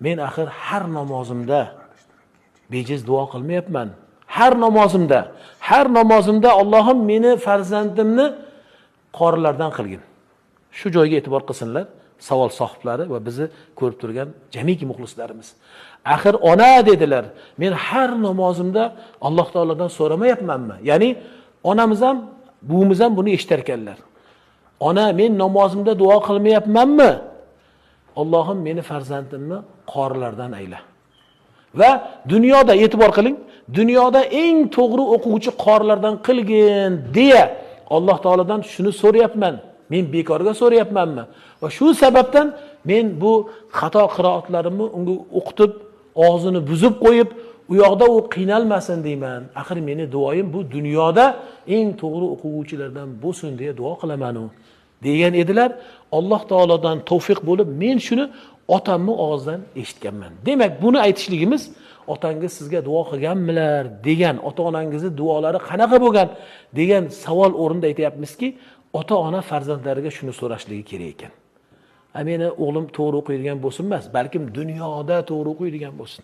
Men axir har namozimda bejiz duo qilmayapman. Har namozimda, har namozimda Allohim meni farzandimni qorilardan qilgin. Shu joyga e'tibor qilsinlar savol sohiblari va bizni ko'rib turgan jamiki muxlislarimiz. Axir ona dedilar, men har namozimda Alloh taolodan so'ramayapmanmi? Ya'ni onamiz ham, buvimiz ham buni eshitar ekanlar. Ona, men namozimda duo qilmayapmanmi? Allohim meni farzandimni qorilardan ayla. Va dunyoda e'tibor qiling, dunyoda eng to'g'ri o'quvchi qorilardan qilgin deya Alloh taolodan shuni so'rayapman. Men bekorga so'rayapmanmi? Va shu sababdan men bu xato qiroatlarimni unga o'qitib, og'zini buzib qo'yib, u yoqda u qiynalmasin deyman. Axir meni duoyim bu dunyoda eng to'g'ri o'quvchilardan bo'lsin deya duo qilaman u degan edilar. Alloh taolodan tavfiq bo'lib, men shuni otamning og'zidan eshitganman. Demak, buni aytishligimiz otangiz sizga duo qilganmilar degan, ota-onangizning duolari qanaqa bo'lgan degan savol o'rnida aytayapmizki, ota-ona farzandlariga shuni so'rashligi kerak ekan. Meni o'g'lim to'g'ri o'qiydigan bo'lsin emas, balkim dunyoda to'g'ri o'qiydigan bo'lsin.